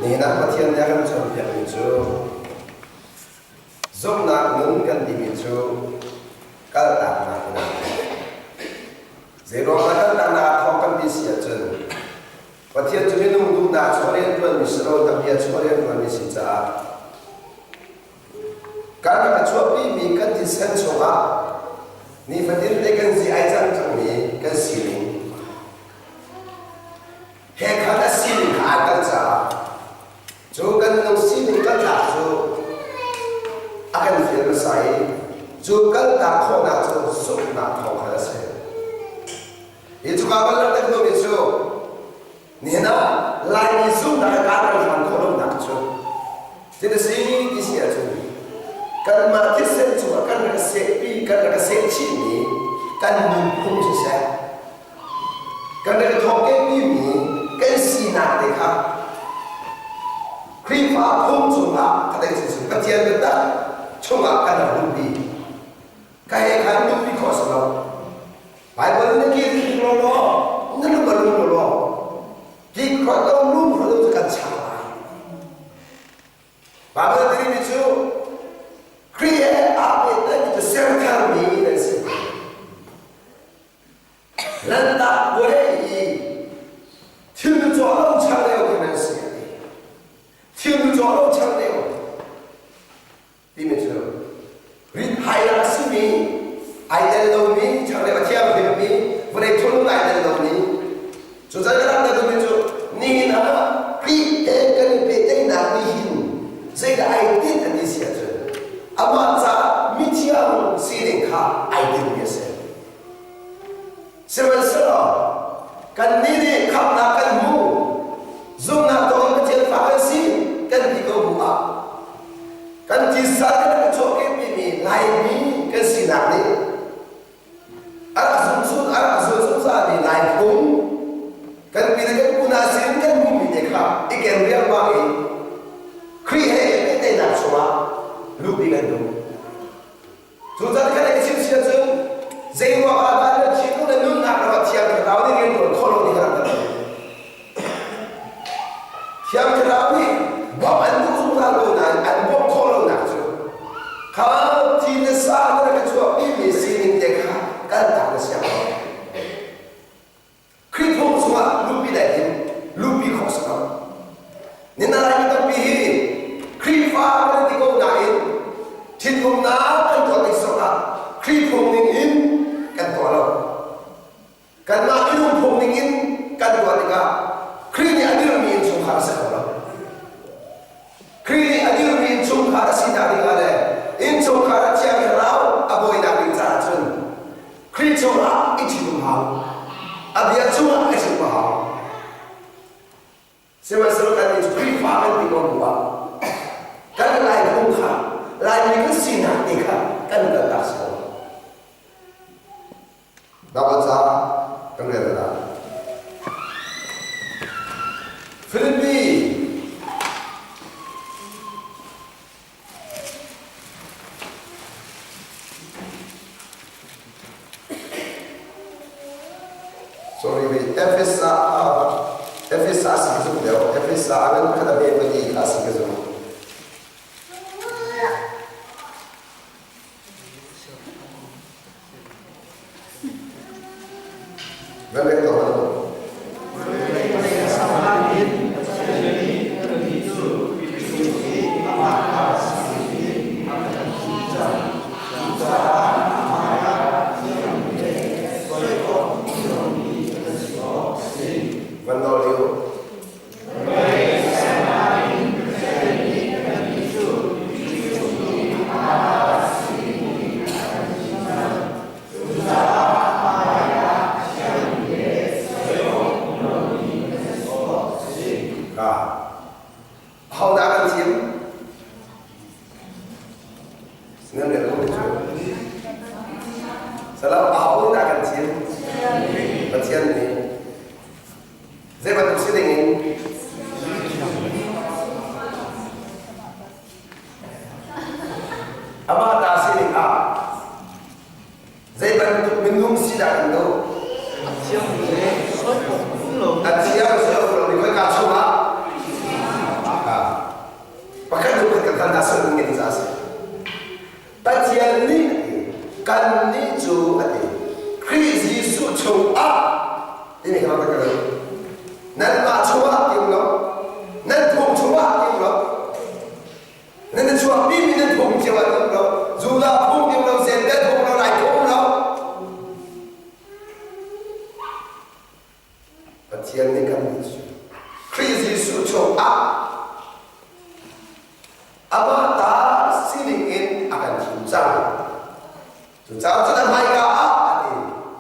Nihin ah Pathian nih a kan cawnpiakmi cu zumhnak nun kan timi cu kaltaknak in aa thawk. Zeiruang dah kaltaknak aa thawk kan ti si ahcun Pathian cu minung duhnak chung rianṭuanmi si lo, a bia chung rianṭuanmi si caah kan rak i chuahpimi kan thisen chungah nifatin te kan zi ai cang cangmi kan sining he khan a sining kha aa kal caah cu kan minung sining kaltak cu a kan fial hmasa i cu kaltak khawhnak cu zumhnak thawng khan a si. Hi cuka kan langhter duhmi cu nihin ah Laimi zumhnak he kaa kan hlan khawh lonak cu thil a si ti si ahcun kanmah thisen cungah kan rak sehpi kan rak sehchihmi kan nunphung siseh kan rak i thawkehpimi kan sinak te kha Khrihfa phung cungah ka dei cu Pathian biatak chungah kan rak luhpi ka he khan luhpi khawh si lo. Baibal na kir king law law na lung a lung law law ki khua to lung khua to kan chak lai. Baibal timi cu Khrih he aa pehtlaimi cu sertharmi nan si. Lantak puai i thil cawh lo changreu khi nan si. Thil cawh lo changreu timi cu rit-hai a simi ai tel lomi changreu a thianghlimmi vawlei thurhnawm ai tel lomi cucan ka rak duhmi cu nihin ah Khrih he kan i pehtlaihnak nih hin zeidah ai tinh an ti si ahcun amah caah mithiang sining kha ai tinhmi a si. Sihmanhsehlaw kannih nih khamhnak kan hmu, zumhnak thawngin Pathian fa kan si kan ti ko bu ah kan thisa kan rak chuahkehpimi Laimi kan sinak nih a rak zungzul a rak zul zungzalmi Lai phung kan pi le kan pu hna sin kan hmuhmi te kha i ken riangmang in Khrih he pehtlaihnak chungah luhpi kan duh. Cucaah kan ei chim si ahcun zei ruang ah dah na thinlung le nunnak ram ah Thiang Thlarau nih rian ṭuan khawh lo ti kha rak Thiang Thlarau nih bawmh an duh zungzal ko nain an bawmh khawh lonak cu kha thi le sa na rak i chuahpimi sining te kha kaltak na siang lo. Khrih phung chungah luhpi dai in luhpi khawh si ko. Nina Laimi tampi hi Khrihfa kan ti ko nain thinhungnak kan tuah tik zongah Khrih phung ning in kan tuah lo. Kanmah minung phung ning in kan tuah tikah Khrih nih a dirmi innchungkhar a si kho lo. Khrih nih a dirmi innchungkhar a sinak dingah le innchungkhar a Thiang Thlarau a bawinak ding caah cun Khrih chungah i ṭhitum hau. A bia chungah i ṭhitum a hau. Sihmanhsehlaw kan nih cu Khrihfa kan ti ko bu ah kan Lai phung kha Laimi kan sinak te kha kan kaltak si ko. Baibal ca kan rel lai. Filipi Sorry, wait. Efesa Efesa si ka zumh deuh. Efesa a ngan khat a ve pali kha si ka zumh. Nan rek ko hmanh. Van nawl liu. Hodah kan thim? Nan rel ko cu. Salam ahodah kan thim? Pathian nih. Zei bantuk si ding in? Amah ta sining ah zei bantuk minung si dah kan duh? A thiang le soi awk um lo. A thiang soi awk lo mi khoika chungah? Kan hna sal nge ti si. Pathian nih kan nih cu a ti. Khrih Jesuh chung ah timi kha ka kan nanmah chungah tim lo nan phung chungah tim lo nan na chuahpi mi nan phung cio ah tim lo Judah phung tim lo Zentail phung lo Lai phung lo Pathian nih kan nih cu Khrih Jesuh chungah amah ta sining in a kan thim cang. Cucaah cun a hmaika ah a ti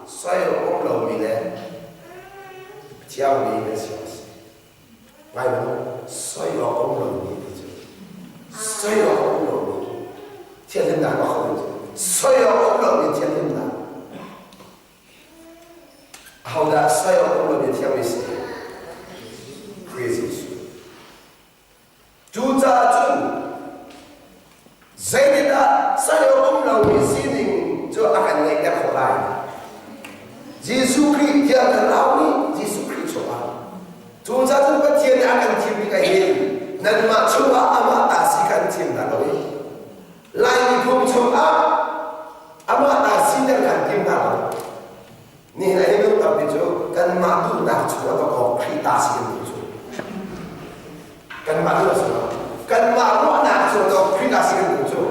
soi um lomi le thiangmi kan si a si. Ngai mu, soi awk um lomi ti cu soi awk um lomi thianhlimnak a kho cu soi awk um lomi thianhlimnak Ahodah soi awk um lomi thiangmi si? Khrih Jesuh. Cucaah cun zeitindah soi awk um lomi sining cu a kan ngeihter khawh lai? Jesuh Khrih Thiang Thlarau nih Jesuh Khrih chungah cucaah cun Pathian nih a kan thim tikah hin nanmah chungah amah ta si kha an thim hna lo i Lai miphun chungah amah ta siter kan tim hna lo. Nihin ah hin tampi cu kanmah duhnak chungah dawkaw Khrih ta si kan duh cu. Kanmah duhnak chungah kanmah ruahnak chungah dawkaw Khrih ta si kan duh cu.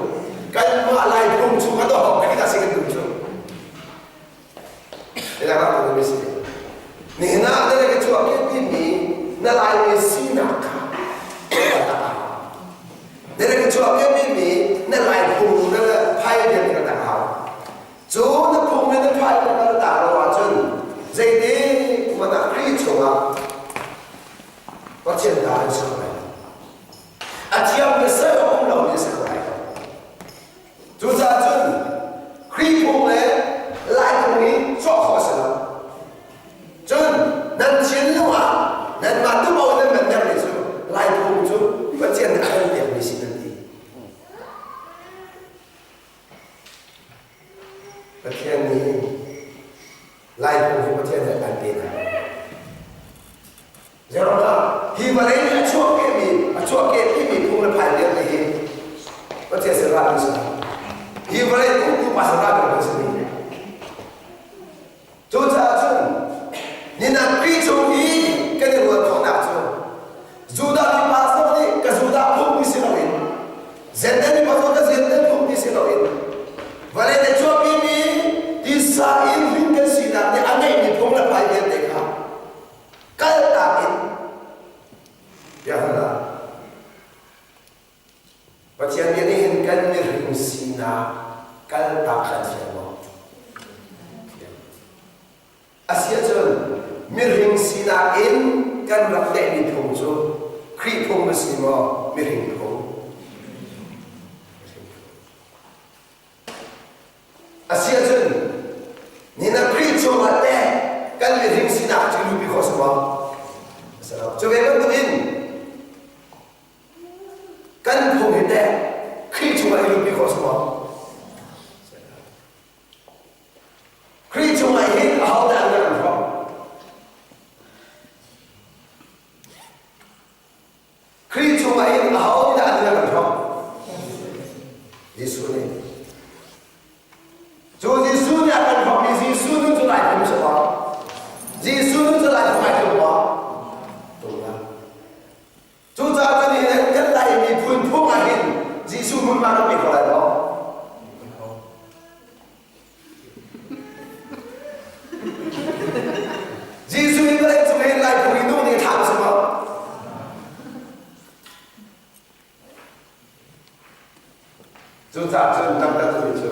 Kanmah Lai phung chungah dawkaw Khrih ta si kan duh cu. Ila rak tu mi si. Nihin ah na ka chuah mi na Laimi sinak kha Na ka chuah mi na Lai phung na phai diam ka tak hau. Cu na phung le na phai na kal tak lo ahcun zeitik hmanh ah Khrih chungah Pathian ta an si ko lai. A thiam le ser a um lo mi a si ko lai. Cucaah cun Khrih phung le Lai phung hi cawh khawh a si lo. Cun nan thinlung ah nanmah tumo nan mantermi cu Lai phung cu Pathian nih a kan pekmi si nan ti. Pathian nih Lai phung hi Pathian nih a kan pe hna. Zeruangah hi vawlei nih a chuahkehmi a chuahkehmi phung le phai vialte hi Pathian sin rami si. Hi vawlei uktu pa sin rami kan si. Cucaah cun ninak Khrih cung i kan i ruat khawhnak cu Judah mi pastor nih ka Judah phung ti si loin Zenden mi pastor ka Zenden phung ti si loin vawlei le chuahpimi tisa in hrin kan sinak nih a ngeihmi phung le phai vialte kha kaltak in biaknak Pathian nih nihin kan mihring sinak kaltak kan thiam maw? Asiahcun mihring sinak in kan rak tlaihmi phung cu Khrih phung a si maw mihring phung? Asiahcun nihin ah Khrih chungah teh kan mihring sinak cu luhpi khawh si maw? A si lo. Cu ve bantukin kan phung hi teh Khrih chungah i luhpi khawh si maw? Khrih chungah hin ahodah an rak hrawk? Khrih chungah hin aho dah an kan hrawk? Jesuh nih. Cu Jesuh nih a kan hrawkmi Jesuh nun cu lai phung si maw? Jesuh nun cu lai phung ai tluk maw? Tluk lo. Cucaah cun hi kan Lai miphun phung ah hin Jesuh hmunhma kan pe kho lai maw? Jesuh hi vawlei cung hin Lai phung i nung nih thah si maw? Cucaah cun taktak cu cu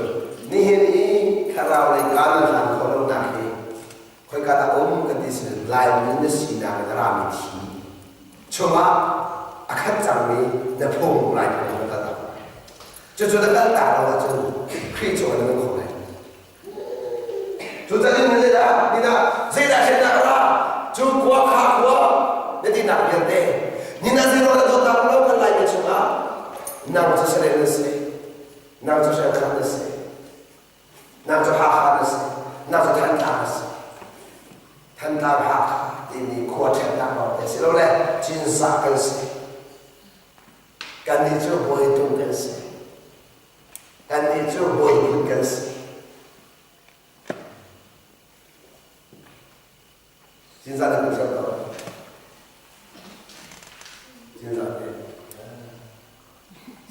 nihin i thlarau lei kaan nan hlan khawh lonak hi khoika dah um kan ti si Laimi na sinak in a rami thi chungah a khat cangmi na phung Lai phung na kal tak. Cucu na kal tak lo ahcun Khrih cung ah na nung kho lai. Cucaah in zeidah nidah zeidah thlennak a ra cu khua kha khua na tinak vialte nina zero na dawtnak lo kan Laimi chungah nang cu Salen na si nang cu Hriangkhan na si nang cu Hakha na si nang cu Thantlang na si Thantlang Hakha timi khua ṭhennak lawng te si lo le Cinzah kan si Kannih cu bawitung Cinzah na hmu cang ko. Cinzah te.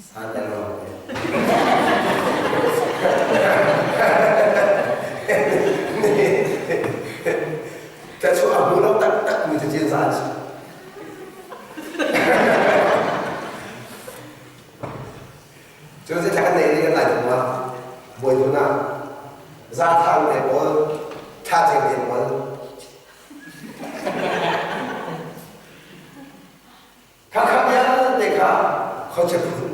San te lo te. Ka chu a hmu lo taktak mi cu cinzah an si. Cu cu thla kan nei ni kan lai thung ah bawi hmun ah zathang te pawl thla ceng te pawl kha kha vialte kha khuachia phun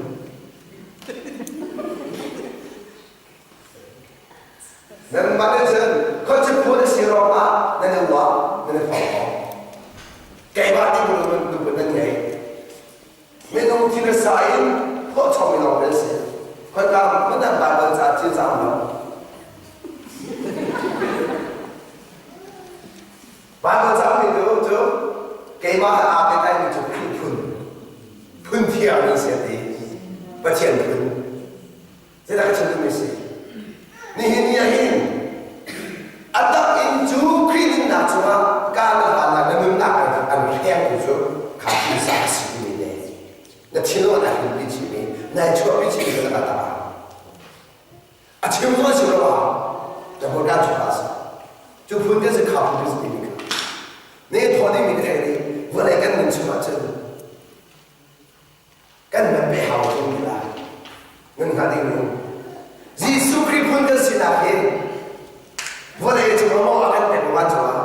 Nanmah nih cun khuachia phun a si ruangah nan i uah nan i forh Keimah ti lungput nan ngei. Minung thil sa in phuahchom lawng nan si. Khoika hmanh ah Baibal ca thil cang lo. Baibal cangmi cu cu keimah he aa pehtlaimi cu Khrih phun phun thiang nan si a ti. Pathian phun. Zeidah ka chim duhmi si? Nihin ni ah hin a tak in cu Khrih nunnak cungah kaan na hlan ah na nunnak an hrengtu cu kha thilsa a si timi le na thinlung an hrimpi chihmi nai chuahpi chihmi cu na ka tak a chim zong a chim lo ah na hmurka chungah a si cu phun kan si kha phun kan si timi kha ne thaw dingmi ka theih dih vawlei kan nun chungah cun Kan man pe hau ṭung ti lai. Nan hngalh ding nu. Jesuh Khrih phun kan sinak hi vawlei cung ah maw a kan pek vancung ah?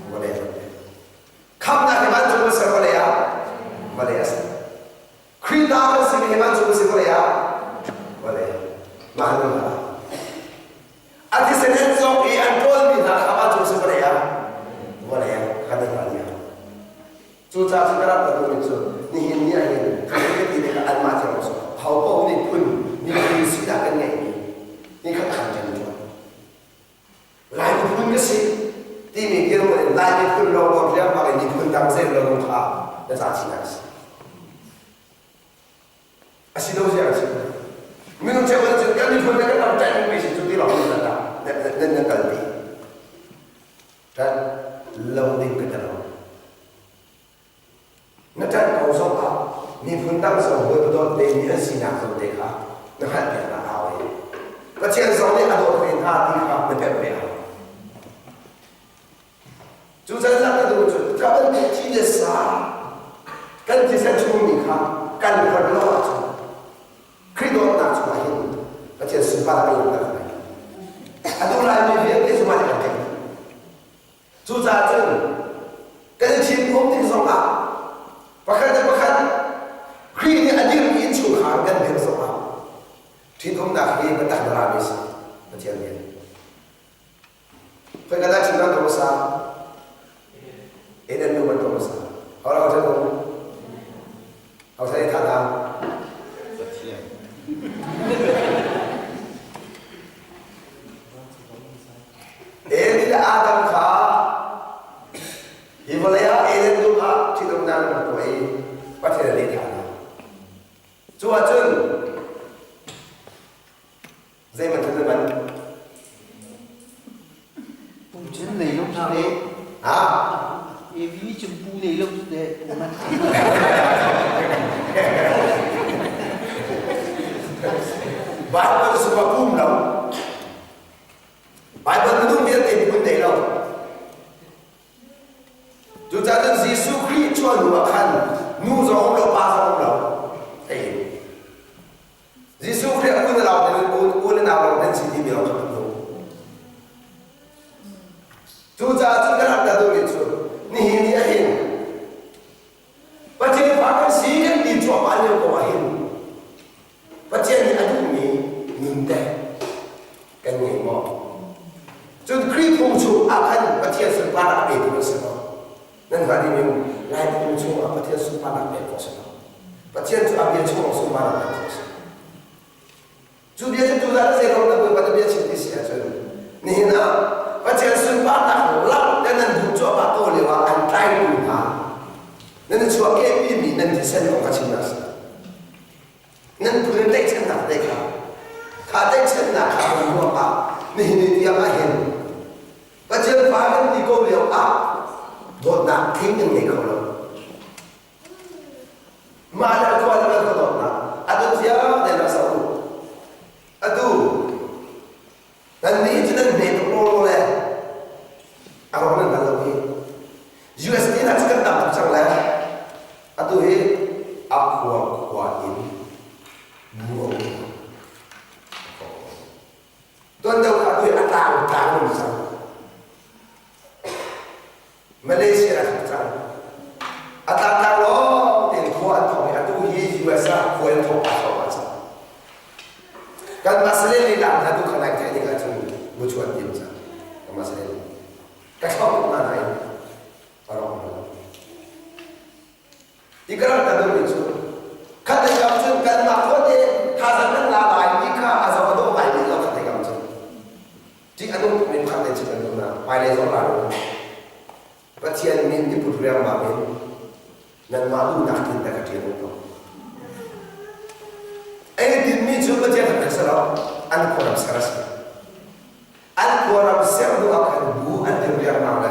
Vawlei a kan pek. Khamhnak hi vancung a ser vawlei ah? Vawlei a ser. Khrih ta kan simi hi vancung a si vawlei ah? Vawlei. Mah nan hngalh. A thisen an cawk i an ṭawlmi hna kha vancung si vawlei ah? Vawlei ah kan i hngal Cucaah cun ka rak ka duhmi cu nihin ni ah hin kan ka ti tikah anmah thiang cu ho paoh nih phun miphun sinak kan ngeihmi ni khat khan kan tuah. Lai miphun ka si timi dirhmun in Lai miphun lawng riangmang in miphun dang zei lo kha na ca sinak a si. A si lo ziang a si. Minung cheukhat cu kan miphun le kan ram ṭanh mi si cu ti lawng nan nan nan kalpi. Ṭanh lo ding ka ti lo. Na ṭanh ko zongah miphun dang zong hawi dawt te nih an sinak zong te kha na hngalhpiak hna hau i Pathian zong nih a dawt ve hna ti kha na pemh ve hau. Cu can lak na duh cu ka bantuk thi le sa kan thisen chungmi kha kan huat lo ahcun Khrih dawtnak chungah hin Pathian sunparnak a langhter lai. Atu Laimi vialte cu mah nih kan theih. Cucaah cun kan i thim um tik zongah pakhat le pakhat Khrih nih a dirmi innchungkhar kan dirh zongah ṭhitumnak hi biatak na rami si Pathian nih. Khoi ka dah ṭhitumnak tuah hmasa? Eden nu ban tuah hmasa. Hau lo hau Hau sai tha tang. Pathian. Eli le Adam kha hi vawlei ah Eden dum ah ṭhitumnak an tuah i Pathian a leh ṭhan hna. Cu ahcun zeihmanh thil man Pu cun nei lo cu te. Ha? Evi cun pu nei lo cu te. Bible sungah pum lo. Bible minung vialte phun nei lo. Cucaah cun Jesuh Khrih chuah hnu ah khan nu zong um lo pa zong um lo. Ei. Jesuh Khrih a kun a lau u le nau lawng nan si timi lawng kha kan hmu. Cucaah cun kan rak ta duhmi cu nihin ni ahhin Pathian fa kan si kan ti cuahmah lio ko ahhin Pathian nih a duhmi nun teh kan ngei maw? Cun Khrih phung chung ah khan Pathian sunparnak a petu kan si maw? Nan hngalh dingmi Lai phung chung ah Pathian sunparnak pek khawh si lo. Pathian cu a bia chung ah sunparnak pek khawh si. Cu bia cu tuzaan zeiruang na Bawipa na bia chim ti si ahcun nihin ah Pathian sunparnak langhter nan duh cuahmah ko lio ah an tlaitu hna nan i chuahkehpimi nan thisen kong kha chim hna sih. Nan phun in tlaihchannak te kha kha tlaihchannak kha hmun ruangah nihin ni tiang ah hin Pathian fa kan ti ko lio ah. Dawtnak tling in ngei kho lo. Mah le khua le kan dawtnak a dawt vialte rak zoh u. Atu nan nih cu nan hme tuk lawlaw le a rawk nan hngal lo hi. USD hna cu kan tam tuk cang le atu hi a khua khua in bu a um. Tuan deuh kha atu hi a tlang tlang um cang. Malaysia a thok cang. A tlangtlang lawng tein khua an thok i atu hi US ah khua an thok aa thok ah cang. Kanmah salen lila hna tu kha nai theih ding ahcun muchuan tim cang. Kanmah salen ka thlauh tuk hna nain a rawk lo. Ti ka rak ka duhmi cu khat lei kam cun kanmah khuate thazaang kan la lai ti kha a zoh a dawh ngai mi lo khat lei kam cun. Ṭih a nung tukmi pakhat lei cun kan duh na hmailei zong ra lo. Pathian min i put riangmang in nanmah duhnak tin na ka ṭial ko. Ei dinmi cu Pathian rak ka ser an khuaram ser a si. An khuaram ser hnu ah khan bu an dir riangmang le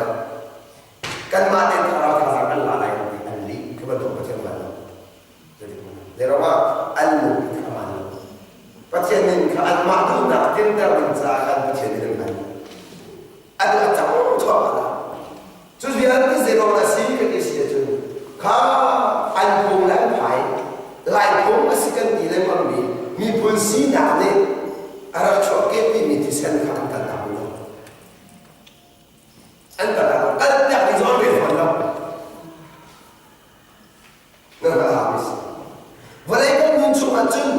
kanmah tein thlarau thazaang kan la lai ti an lih khi bantuk Pathian bal lo. Zeiruang ah an lungput kha aman lo. Pathian min kha anmah duhnak tinter ding caah khan Pathian nih an hman. A duh a cang chuah la. Cu vialte zeiruang dah si kan ti si ahcun kha an phung le an phai Lai phung a si kan ti lengmang mi miphun sinak nih a rak chuahkehpimi thisen kha an kaltak lo. An kaltak lo. Kaltak ding zong an rel fawn lo. Nan hngalh hau mi si. Vawlei kan nun chung ahcun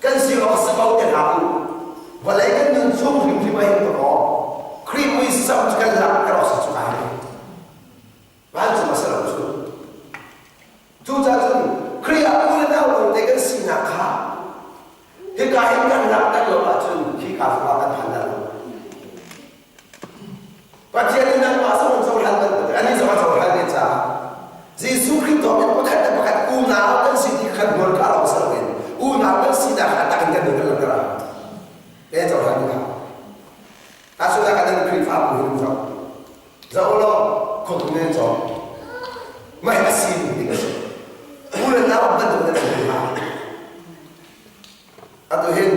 kan si awk si ko te hlah u. Vawlei kan nun chung hrimhrim ah hin kaw Khrih muisam cu kan langhter awk si cu kai. Vancung a si lo cu. Cucaah cun Khrih ah u le nau lawngte kan sinak kha hika hin kan langhter lo ahcun hika zongah kan phan dah lo. Pathian nih nangmah zong an cohlan bantuk anih zong a cohlan ve caah Jesuh Khrih thawngin pakhat le pakhat unau kan si ti khan hmual ka lawng si loin unau kan sinak kha tak in kan nun kan langhter a hau. Te cohlan ding hau. Tahchunhnak ah nan Khrihfabu hin zoh. Zoh law khuatung in cawm. Mah hi a sining ding a si. U le nau bantuk nan um hna. Atu hin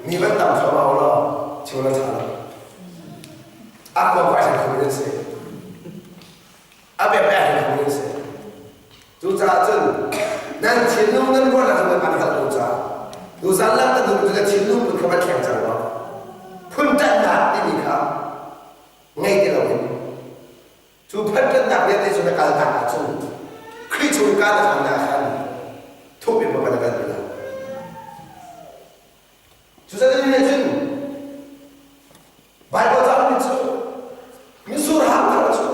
mi van tam thluahmah u law chim nan ṭha lo. A kuang fai kho nan si. A pekpek kho nan si. Cucaah cun nan thinlung nan ruahnak cu an hngalh ko caah tuzan lang kan duh cu na thinlung put kha van thleng cang law phun ṭanhnak timi kha ngei ti loin Cu phanṭannak vialte cu na kalnak ahcun Khrih chung ka na hlannak khan thup in ma na kal ti lai. Cucaah nih cun Baibal cangmi cu mitsur hang thar cu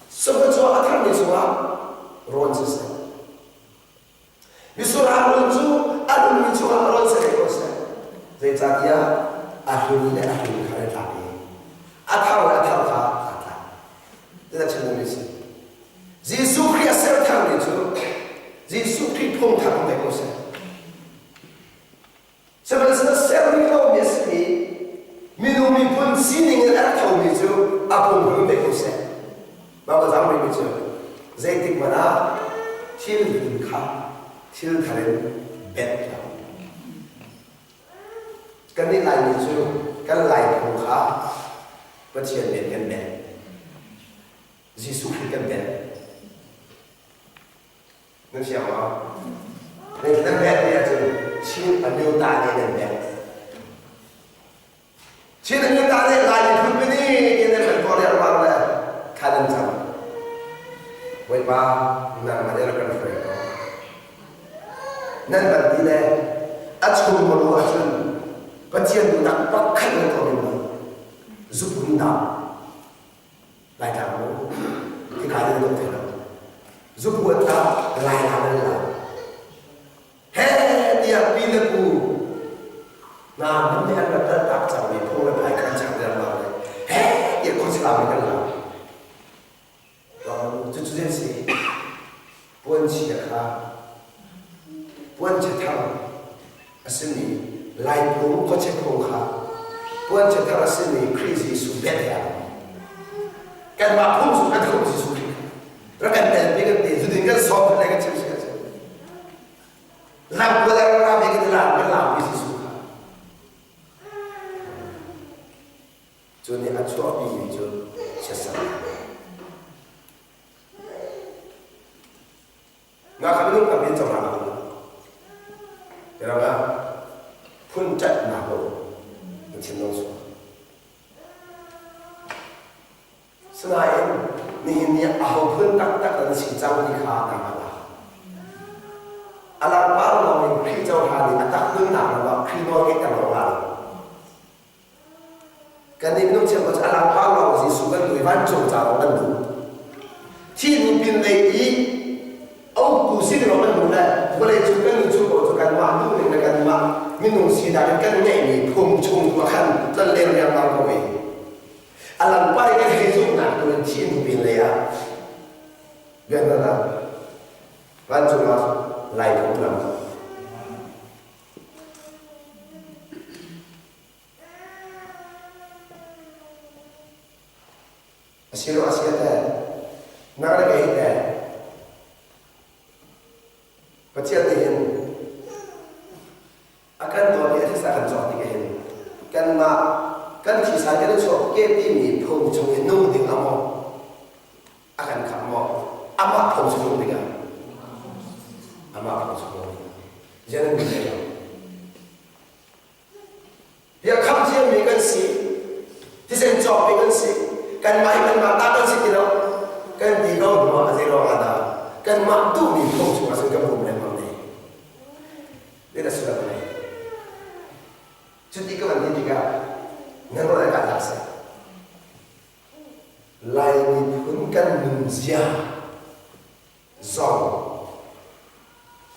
sabacaw a tharmi cungah rawn siseh. Mitsur hang rawn cu a nungmi cungah rawn seh ko seh. Zeicahtiah a hlun le a hlun kha an tlak i a thar le a thar kha aa tlak. Zeidah chim duhmi a si? Jesuh Khrih a ser tharmi cu Jesuh Khrih phung thar pe ko seh. Sihmanhsehlaw ser rih lomi a simi minung miphun sining in a rak thomi cu a phung pe ko seh. Mah ka zang rihmi cu zeitik hmanh ah thil hlun kha thil thar in benh hlah. Kannih Laimi cu kan Lai phung kha Pathian men kan benh. Jesuh Khrih kan benh. Nan fiang maw? Nan bek ti ahcun Chin Amyota nih nan bek. Chin Amyota nih Lai miphun pini in nan kan kawr riangmang le thla nan cam. Bawipa nangmah nih rak kan hruai ko. Nan van ti le a chung malu ahcun Pathian duhnak pakhat nan tuah bal lo. Zupun dam. Laitlang mu hika in dawh thai lo zupuat ka lai la nan la he tiah pi le pu na min nih an rak kal tak cang mi phung le phai kan chang der ma le he tiah khuachla mi kan la cu cu zen si puan chia kha puan chia thar a simi Laiphung khuachia phung kha puan chia thar a simi Khrih Jesuh bet he. Kanmah phung chung kan khum Jesuh Khrih rak kan tel pi kan ti zudin kan sawm le kan chim si kan chim. Lam ko le ram he kan lam kan lam pi Jesuh kha. Cu nih a chuahpi mi cu siasal. Nga kha minung tampi an cohlang lo. Tirang ah phun ṭanhnak lo na thinlung sual. Sinain nihin ni ah aho phun taktak nan si cang ti kha na hngalh ah. A langpar lawng in Khrih cohlan i a tak nunnak ram ah Khrih nawl ngeihter lo hlah. Kan nih minung cheukhat cu a langpar lawng Jesuh kan duh i vancung ca lawng kan duh. Thih hnu pin lei i a uktu si ding lawng kan duh le vawlei cung kan nun chung paoh cu kanmah duhning le kanmah minung sinak in kan ngeihmi phung chung tu ah khan tlon leng riangmang ko i a langpar i kan hei zumhnak tu in thih hnu pin lei ah biaknak ah vancung ah lai phung lam. Asilo a si teh nang le kei teh Pathian nih hin a kan dawt i a thisa kan cawk tik hin kanmah kan thisa kan i chuah ke timi phung chung i nung ding a maw a kan khamh maw amah phung chung nung dingah amah phung chung nung dingah zian an lo Biakham ciami kan si, thisen cawkmi kan si, kanmah hi kanmah ta kan si ti lo. Kan ti ko hnu ah a zei ruang ah dah kanmah duhmi phung chung ah cun kan pum lengmang ne. Dit a sullam ngei. Cuti ka van ti tikah nan ruah ka tlak seh. Lai miphun kan nunzia zong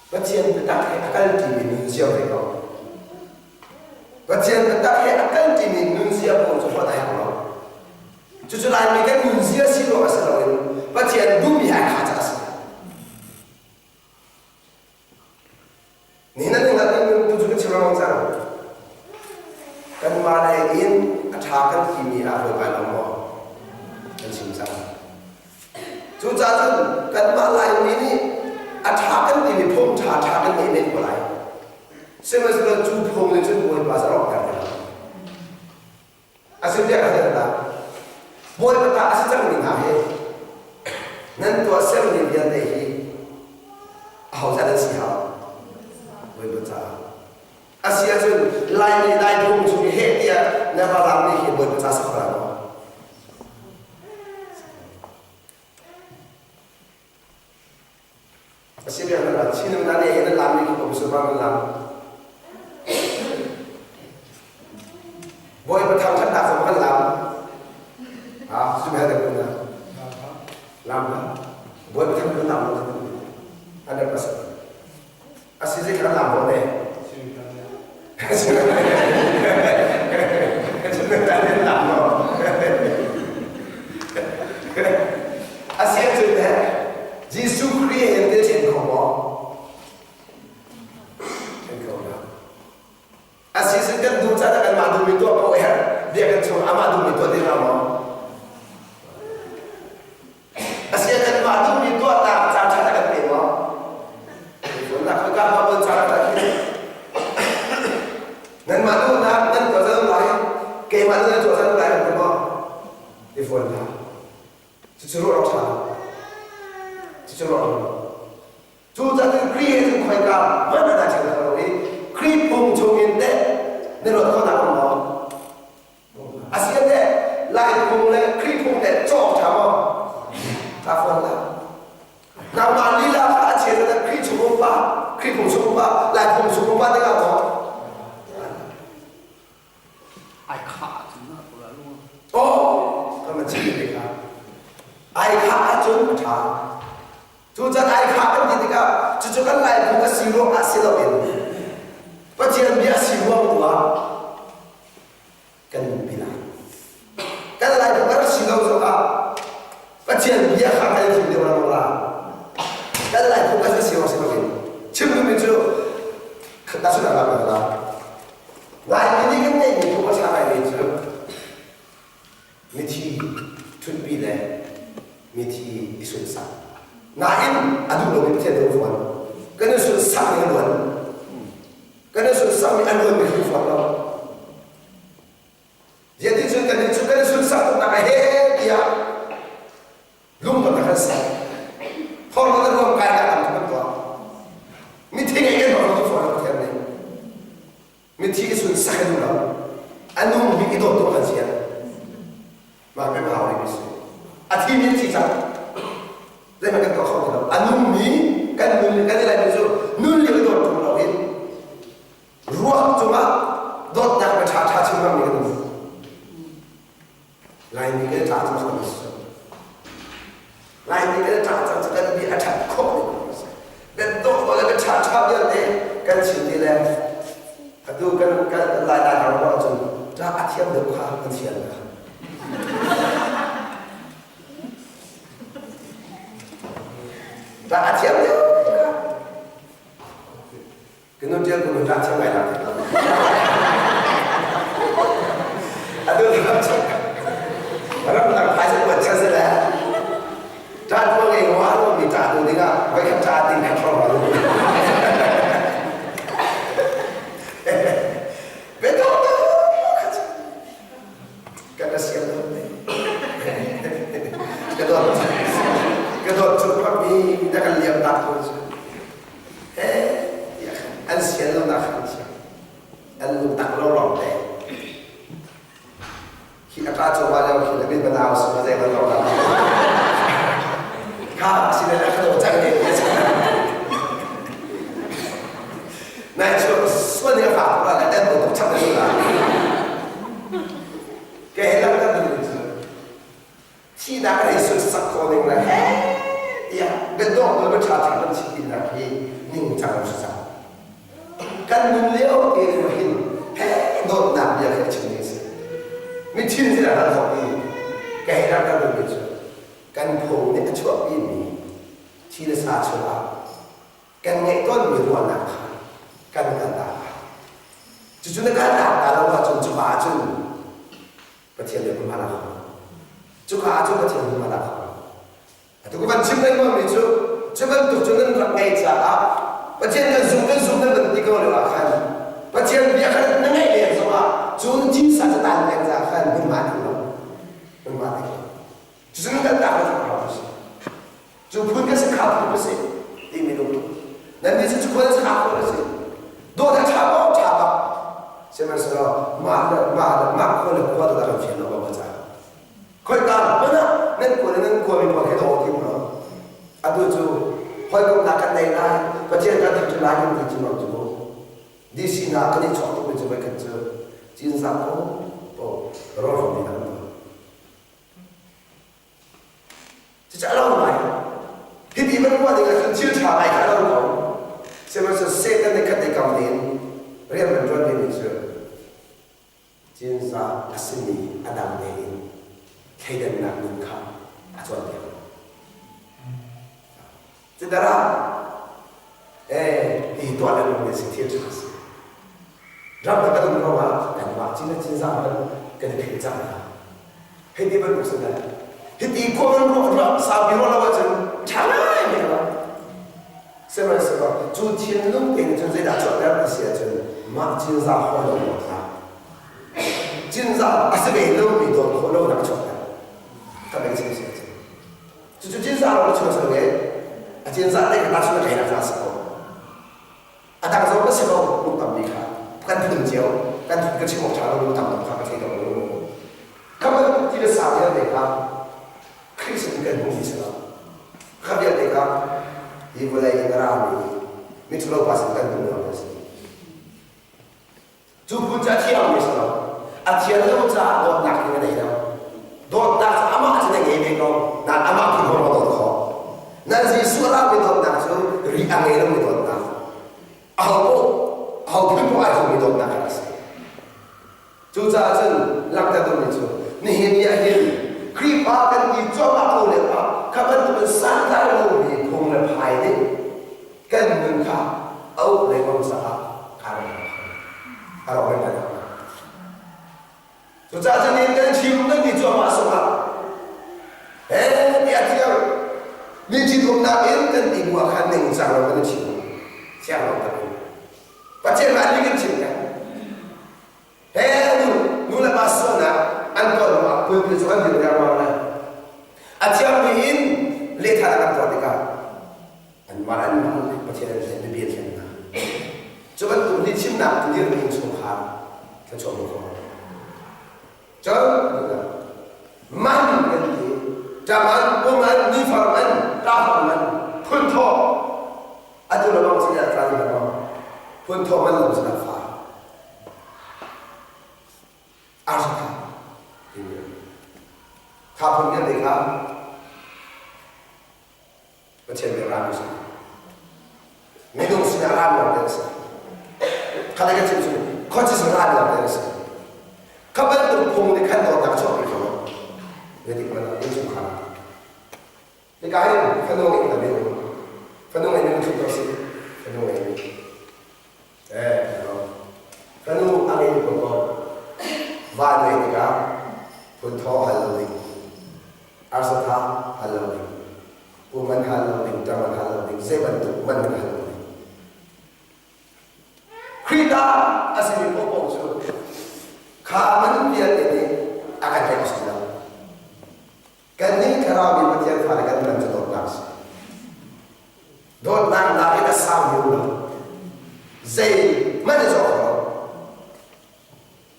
Pathian biatak he a kal ṭimi nunzia ve ko. Pathian biatak he a kal ṭimi nunzia pawl cu hlonh a herh lo. Cucu Laimi kan nunzia si ruang a si loin Pathian duhmi ai kha caah a si. Nihin an hngalh ning tu cu kan chim lengmang cang. Kanmah lei in a ṭha kan timi ah Bawipa lo maw? Kan chim cang. Cucaah cun kanmah Laimi nih a ṭha kan timi phung ṭha ṭha kan ngei men ko lai. Sihmanhsehlaw cu phung nih cun Bawipa cu a rawkter ti lo. A si tiah ka hal hna. Bawipa ta a si cangmi hna hi nan tuahsermi vialte hi ahodah nan si hau? Bawipa caah. A si ahcun Laimi Lai phung chung i heh tiah na va lakmi hi Bawipa ca si kho lai maw? A si biak na Chin na ne na lam ni ko su bang lam. Bawi pa thang that nak kan lam. Ha su me da na. Lam na. Bawi pa thang kan lam lo. 100%. A si zik kan lam bo ne. Lam lo. A si ahcun teh Jesuh Khrih he te ṭhen kho maw? Ṭhen kho lo. A si cun kan duh caan ah kanmah duhmi tuah ko a herh. Biakinn chung amah duhmi tuah ding ah maw? A si ah kanmah duhmi tuah ta caan ṭha kan pe maw? Nak ka ma bon caan ta khi. Nanmah duhnak nan tuah caan lai, keimah nan tuah caan lai kan maw? I fuan hlah. Cucu ruah awk ṭha lo. Cucu ruah awk lo. Cucaah cun Khrih he cun khoika hmanh ah naa ṭhen kho lo i Khrih phung chungin teh na luat khawhnak um maw? A si teh Lai phung le Khrih phung teh cawk ṭha maw? Ṭha fawn lo. Nangmah lila kha a chia zat Khrih chung um pa, Khrih phung chung um pa, Lai phung chung um pa tikah maw? Ai khah ahcun na ko la lu. Oh, kan man chim te kha. Ai khah ahcun a ṭha. Cu can ai khah kan ti tikah cucu kan lai phung a si ruang ah si loin Pathian bia a si ruang tu ah kan nunpi lai. Kan lai phung a rak si lo zongah Pathian bia kha kan thim deuh la la. Kan lai phung a si ruang si loin chim duhmi cu na sudah la la. Laimi nih kan ngeihmi phung a ṭha ngaimi cu mithi ṭhutpi le sunsak. Nain a duh lomi Pathian nih fawn. Kan i sunsak ning a luan. Kan i sunsak mi a luan mi khi fawn lo. Ziah cun kan nih cu kan i sunsak tuknak a he tiah lungton a kan ser. Thawng na ruam kai nak tam kan tuah. Mithi ngei kan bak lo fawn Pathian nih. Mithi i sunsak a duh lo. A nung mi i dawt tu kan si. Mah pe hau mi si. A thi mi thi cang. Zeihmanh kan tuah kho ti lo. A nung mi kan nun kan i lai mi cu nun lio i dawt tung lo in ruak cungah dawtnak bia ṭha ṭha chim ngam mi kan um. Laimi kan ṭah cang cu kan Laimi kan ṭah cang cu kan bia a ṭhat khawh ning a si. Kan dawh le kan ṭha ṭha vialte kan chim ti le atu kan kan lai lai ram ahcun ṭah a thiam deuh kha kan sian kha. Ṭah a thiam deuh kha. Kanu tial kunu ṭah thiam ngai nak. Atu ram chung ram dang phaisa kuat chan se le ṭah tuah ngei ngua lo mi ṭah tu dingah voi khat ṭah ding khat hrawng lo. Betok kan ra siam lo ka dawt ka dawt cu mi na kan liam tak ko cu an sian lonak kha an thiam an lungtak lo lawng te khi a ṭa cawma lio khi na bin banau si zei ban lo kha si le ka do cang ne nai chu suan ni fa ko la dan do tuk chap ne la ke he lam kan du chu Thihnak a hei sunsak khawh ning le he tiah biadawh nawl bia ṭha ṭha kan chim tinak hi ningcang si cang. Kan nun lio te in hin he dawtnak bia khi a chim ding si. Mithin sin ah kan thawk i ka hei rak kan mi cu kan phung nih a chuahpi mi thi le sa chungah kan ngeih tawnmi ruahnak kha kan kaltak. Cucu na kaltak ta lo ahcun cuka ahcun Pathian nih hmunhma la kho. Cuka ah cun Pathian hmunhma la kho. Atu ka van chim lengmang mi cu cu bantuk cu nan rak ngei caah Pathian kan zum kan zum nan van ti ko lio ah khan Pathian bia khan na ngaih len zongah cu thisa cu tan peng caah khan hmunhma ti lo hmunhma ti lo cucu nan kan tak lo cu si Cu phun kan si kha phun ka si ti minung nan nih cu phun si kha phun a si dawt a ṭha maw ṭha bak sihmanhsehlaw mah le mah le mah khua le khua tu dah kan fian lo ba ca khoi ka hmanh ah nan khua le nan khua mi pawl he daw ti mu atu cu hawikomhnak kan nei lai Pathian kan thangṭhat lai kan ti cu lo cu DC hna kan i chawk tuk mi cu voi khat cu cinzah ko po rawl hrawm mi kan Cucu a lo ngai. Hiti van ruah ding ahcun thil ṭha ngai kha a lo ko. Sihmanhsehlaw Satan nih khat kam tein rian van ṭuan dingmi cu cinzah a simi a dang tein thleidannak nun kha a cawnpiak. Cudarah eh hi tuah le nung si thil ṭha si. Ram kan um ruangah kanmah cin le cinzah hmanh kan i philh cang hna. Hei ti bantuk si lai. Hiti khua kan ruah ruah saupi ruah lo ahcun ṭha ngai mi lo. Sihmanhsehlaw cu thinlung tein cun zeidah chuahter ti si ahcun mah cinzah hawi lo ruangah cinzah a si ve lomi dawt khawh lonak chuahter. Ka beng si si ahcun. Cucu cinzah lo chung chung i a cinzah te kha chung a kai nak si ko. A dang zong ka si ko lung tampi kha kan phun cio kan ka chim awk ṭha lo lung tam kha ka thei ko lo. Kha bantuk ti le sa vialte kha Khrih sin kan hmuh mi si lo. Kha vialte kha hi vawlei in a rami miṭhalo pa sin kan hmuh lo a si. Cu phun cu a thiang mi si lo. A thian lo caah dawtnak hi na nei lo. Dawtnak cu amah cu na ngei ve ko. Nain amah phun kong na dawt khawh. Nan Jesuh a rami dawtnak cu ri a ngei lomi dawtnak. Aho paoh, aho phun paoh ai hawmi dawtnak a si. Cucaah cun langhter duhmi cu nihin ni ah hin Khrihfa kan ti cuahmah ko lio ah kha bantukin santlai lomi phung le phai nih kan nun kha a uk lengmang caah kaa rak a rawk lengmang. Cucaah cun nihin kan chim kan ti cuahmah sungah he tiah thiang mi Ṭhitumnak in kan ti bu ah khan ningcang lo kan i ṭhi. Thiang lo tak in. Pathian mah nih kan chim kan. He nu nu le pa sualnak an tuah hnu ah pulpit cu an dir riangmang lai. A thiangmi in lehthah an tuah tikah anmah an mah Pathian an thlen biapi an thlen hna. Cu bantuk nih chimnak dirmi innchungkhar thluachuah hmu kho. Cun man kan ti. Ṭaman, puman, nifar man, ṭafar man, phunthawh. Atu le bang cun a tla hna maw? Phunthawh man lo cun a fa. Arsa timi kha phun vialte kha Pathian nih rami si. Minung sinah rami lawng te a si. Kha le ka chim cu khuacis rami lawng te a si. Kha bantuk phung nih khan dawtnak chuahpi kho lo. Zeitik hmanh ah innchungkhar. Hika hin fanu ngeih na bing. Fanu ngeih mi thuk si. Fanu ngeih mi. Eh, fanu a ngei ko ko. Va ngeih tikah phun thaw hal lo ding. Arsa tha hal lo ding. Puman hal lo ding, ṭaman hal lo ding, zei bantuk man hal lo ding. Khrih ta a simi paohpaoh cu kha man vialte nih a kan tlaih si lo. Kannih thlarau mi Pathian fale kan man cu dawtnak a si. Dawtnak nakin a sau lio lo. Zei hmanh a zawk lo.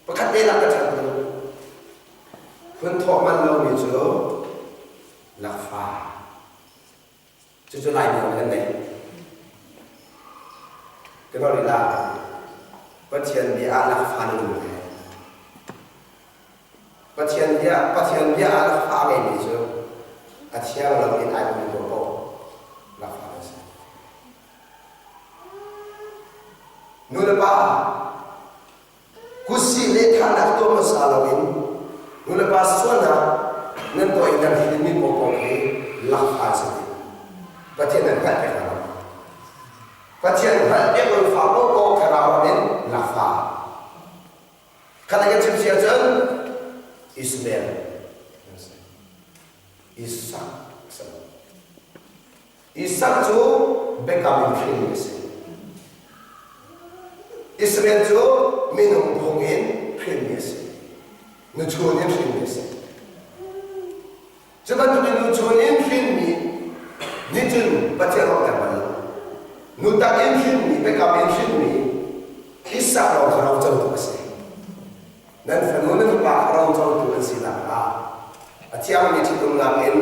Pakhat te lak ka ṭhat lo. Phun thawh man lomi cu lakfa. Cucu Laimi kan nei. Kan rih la. Pathian bia ah lakfa na dum he. Pathian bia Pathian bia ah lakfa a ngeimi cu a thiang lo in ai um ko ko lakfa a si. Nu le pa Kutsih le thahnak tuah hmasa loin nulepa sualnak nan tuah i nan hrinmi paohpaoh hi lakfa a si dih. Pathian nan hngalh pek hna lo. Pathian hngalh piak lo fa paohpaoh thlarau ram in lakfa. Khat kan chim si ahcun Ismael Isak a si. Isak cu biakam in hrinmi a si. Israel cu minung phung in hrinmi a si. Nuchun in hrinmi a si. Cu bantukin nuchun in hrinmi nih cun Pathian rawhter bal lo. Nutak in hrinmi, biakam in hrinmi Isak lawng kha rocotu a si. Nan fanu nan fapa kha rocotu an si nakhnga a thiangmi ṭhitumnak in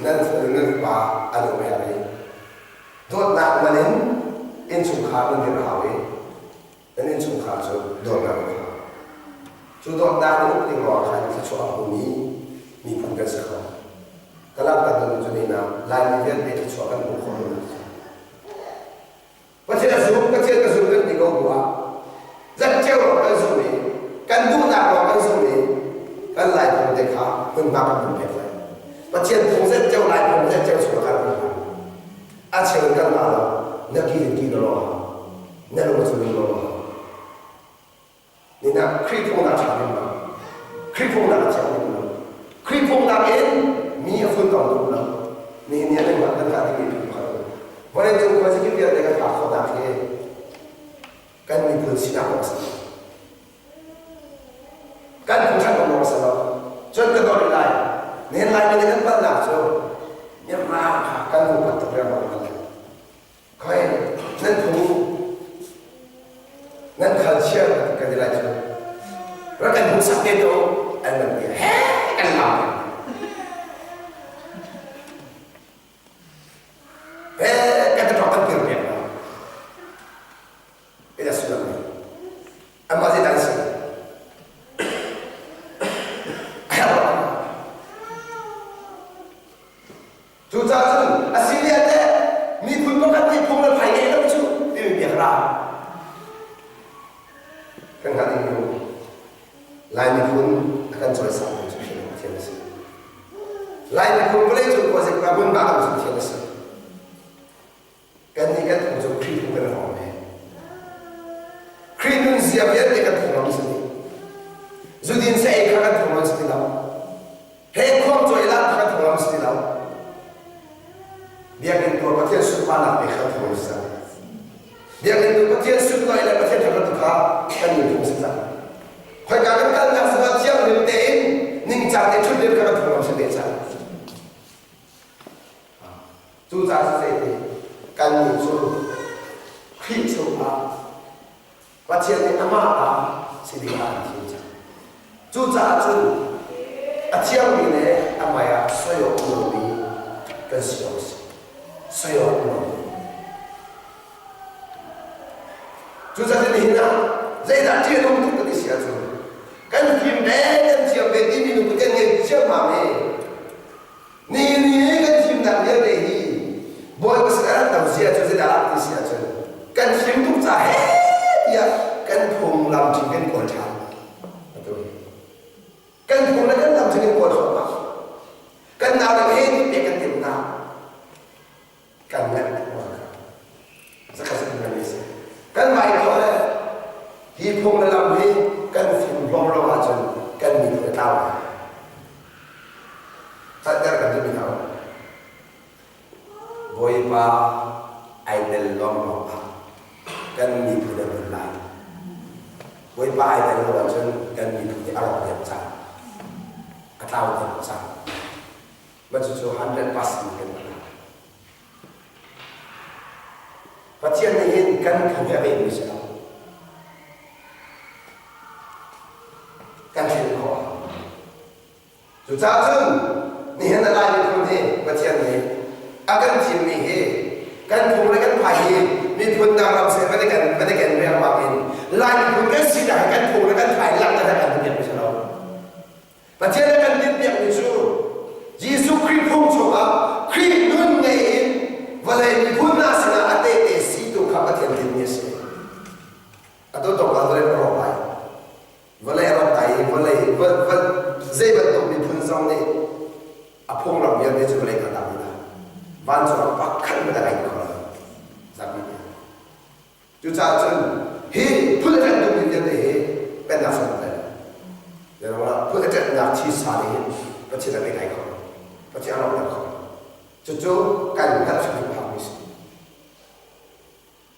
nan fanu nan fapa an um herh i dawtnak man in innchungkhar nan dirh hau i nan innchungkhar cu dawtnak nan hau. Cu dawtnak nan uk ding ruangah khan thluachuah a hmumi miphun kan si kho. Ka langhter duhmi cu nihin ah Laimi vialte thluachuah kan hmuh khawh lonak cu Pathian a zum, Pathian ka zum kan ti ko bu ah zatceo lawng kan zum i kan duhnak lawng kan zum i kan Lai phung te kha hmunhma kan hun pek lai. Pathian phung zatceo Lai phung zatceo chung kan hun hna. A cheu in kan mah lo, na ki in ki na lawng hau, na lung cu lung lawng hau. Nina Khrih phungnak ṭha ding lo. Khrih phungnak a thiang ding lo. Khrih phungnak in mi a funtom duh lo. Nihin ni ah nangmah kan kah dingmi phu pakhat um. Vawleicung khuazakip vialte kan phak khawhnak hi kan miphun sinak kong a si. Kan phung ṭhat kong a si lo. Cun ka dawt lai. Nihin Laimi nih kan palhnak cu mirang kha kan hmu tuk riangmang kan Khoi nan phu nan culture kan ti lai cu rak kan hmuhsak te to an kan ti he kan lam he kan ta kan tir piak ila sulam amma zai dan si Cucaah cun a si le teh miphun pakhat nih phung le phai ngeih lo cu timi biak ra kan hngalh ding cu Lai miphun a kan cawisang cu Pathian a si. Lai miphun vawlei cung khuazik pa hmunhma kan cu Pathian a si. Kannih kan phung cu Khrih phung kan hrawng ve. Khrih nunzia vialte kan phunglam si dih. Zudin sa ei kha kan phunglam si ti lo. He khuang cawi lang kha kan phunglam si ti lo. Biakinn. sunparnak pek kha phung a si cang. Biakinn cu Pathian sunlawi le Pathian thangṭhat kha kan nunphung a si cang. Khoika kan kalnak zongah thianghlim tein ningcang te ṭhut len kha kan phunglam si ve cang. Cucaah siseh ti kannih cu Khrih chungah Pathian nih amah ah si ding ah an thim cang. Cucaah cun a thiangmi le a hmai ah soi awk um lomi kan si awk a si. Soi awk um lomi. Cucaah nihin ah zeidah ṭih a nung tuk kan i si ahcun kan fim ve kan thiam ve timi lungput kan ngei ciammam i Nihin i kan thimnak vialte hi Bawipa sin a rat lo si ahcun zeidah a ti si ahcun kan thim tuk ca he tiah kan phunglam ṭhing kan kawl ṭhan. Atu hi kan phung le kan lam ṭhing kan kawl thluahmah. Kan nau le he ti pek kan timh hna. Kan nganh tuk ma kha. Zakhat zakhat ngan si. Kan mai khawh le hi phung le lam hi kan fim hlawm lo ahcun kan miphun a tlau lai. Thatter kan duhmi hna Bawipa ai tel lawnglawng ah kan miphun a hmun lai. Bawipa ai tel lo ahcun kan miphun hi a rawk diam cang. A tlau diam cang. Mah cucu 100% kan hman. Pathian nih hin kan phung hi a ngeimi si lo. Kan thlen khawh. Cucaah cun nihin a Lai miphun hi Pathian nih a kan thimmi hi kan phung le kan phai hi miphun dang ram seh van i kan van i ken riangmang in Lai miphun kan sinak hi kan phung le kan phai langhter kan duh si lo. Pathian a kan tinhpiakmi cu Jesuh Khrih phung chungah Khrih nun ngei in vawlei miphun hna sinah a tehte si tu kha Pathian tinhmi a si. Atu tawk ah vawlei rawk lai. Vawlei a rawk lai i vawlei zei bantuk miphun zong nih a phunglam vialte cu vawlei kha dang hna. Vancung ah pakhat hmanh a kai kho lo. Zapi nih. Cucaah cun hi phun a ṭanh duhmi vialte hi pennak sung an tel. Zeiruangah phun a ṭanhnak thisa nih hin Pathian a pe kho lo. Pathian a lawmhter kho lo. Cucu kan hngalh hrimhrim phakmi si.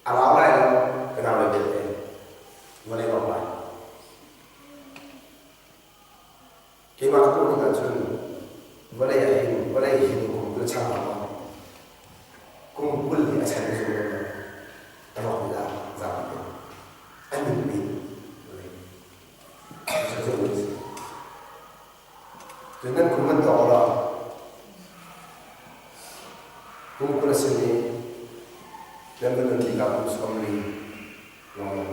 A rau lai lo, ka nau le vialte. Vawlei rawk lai. Keimah ka hmuh ning ahcun vawlei ah hin vawlei hin kum 20 chang ah kum 20 hi a chan a zum lo a rawk mi dah zapi te an ning mi vawlei cu cu si cun nan kum an tawk lo kum 20 a si mi nan va nun tikah kum 40 lawng nan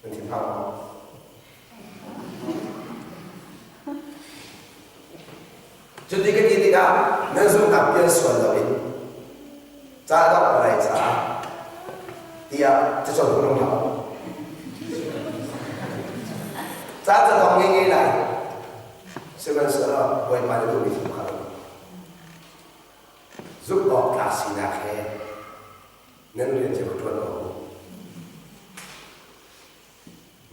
Nan thinphang maw? Cuti ka ti tikah nan zumhnak pial sual loin ca dongh lai caah tiah cacawn hung hlah u. Ca ca dong ngei ngei lai. Sihmanhsehlaw Bawipa nih duhmi thil kha zumh awk tlak sinak he Nan rian cu ka ṭuan ko.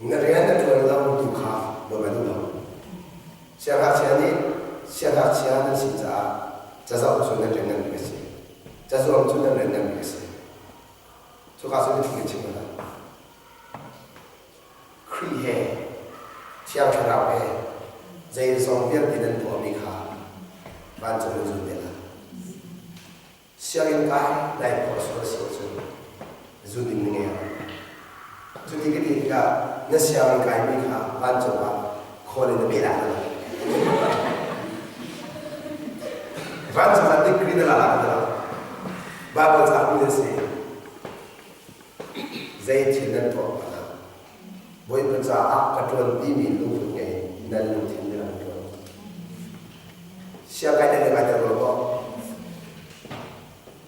Na rian na ṭuan lo tu kha Bawipa duh lo. Siangngakchia nih siangngakchia nan si caah cazoh cu nan rian ngan bik a si. Cazuam cu nan rian ngan bik a si. Cuka cu biathli kan chim hna. Khrih he Thiang Thlarau he zeizong vialte nan tuahmi kha vancung nan zul te lai. Sianginn kai nai phuah sual si ahcun zu ding na ngei lo. Cuti ka ti tikah na sianginn kaimi kha vancung ah khawl in na peh lai lo. Vancung ah degree na la la ka lo. Bible ca mi na si. Zei thil nan tuah hmanh ah Bawipa caah ka ṭuan timi lungput ngei nan lungthin nih an ṭuan. Siangkai nan i ngaiter lo maw?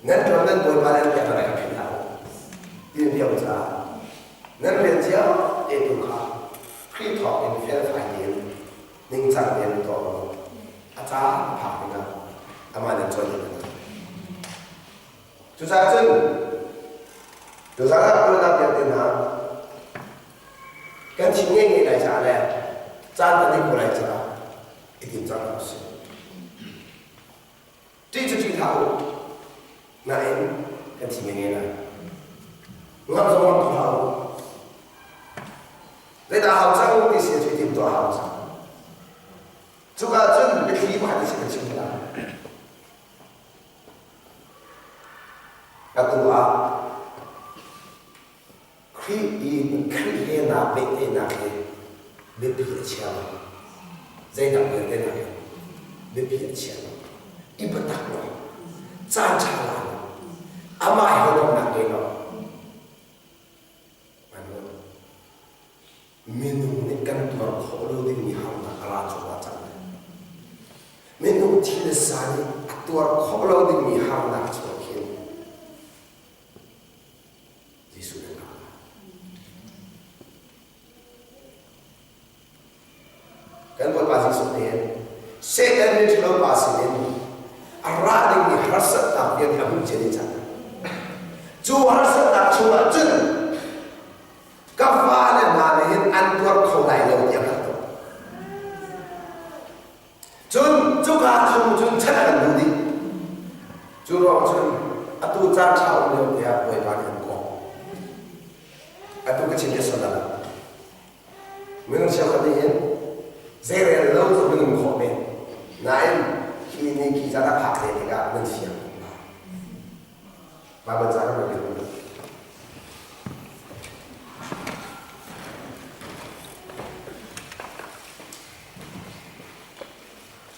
Nan ṭuan nan Bawipa nan biak rak i philh hlah u. Ti biak caah nan rian cio te tu kha Khrih thawng in felfai tein ningcang tein tuah u. A caan a phak tikah amah nan cawn ding a Cucaah cun tuzaan ah ruahnak vialte hna kan chim ngei lai caah le caan kan i lai caah i tim cang hna usih. Ṭih cu ṭih hlah u. Nain kan thi nge lai. Ngam zong ngam tu hlah u. Zeidah hau cang ti si cu tim tuah hau cang. Cuka cun biathli pakhat si kan chim lai. Atu ah Khrih i Khrih he naa pehtlaihnak hi biapi a chia lo. Zeidah vialte nakin biapi a chia lo. I biatak lo. Caan ṭha la lo. Amah he donghnak ngei lo. Minung nih kan tuar khawh lo dingmi harnak a ra cuahmah cang. Minung thi le sa nih a tuar khawh lo dingmi harnak chuak hin Jesuh nan hngah lai. Kan Bawipa Jesuh nih hin Satan mi ṭhalo pa sinin a ra dingmi harsatnak vialte a hmuh cia dih cang. Cu harsatnak chungah cun ka fale hna nih hin an tuar kho lai lo tiah hngalh tuk. Cun cuka chung cun chan an duh dih. Cu ruang cun atu caan ṭha um lio tiah Bawipa nih an kawh. Atu ka chim hi sual lo. Minung cheukhat nih hin zeirel lo cu minung khawh men. Nain hi ni khi caan a phak te tikah nan fiang tuk lai. Baibal ca kan rel lio.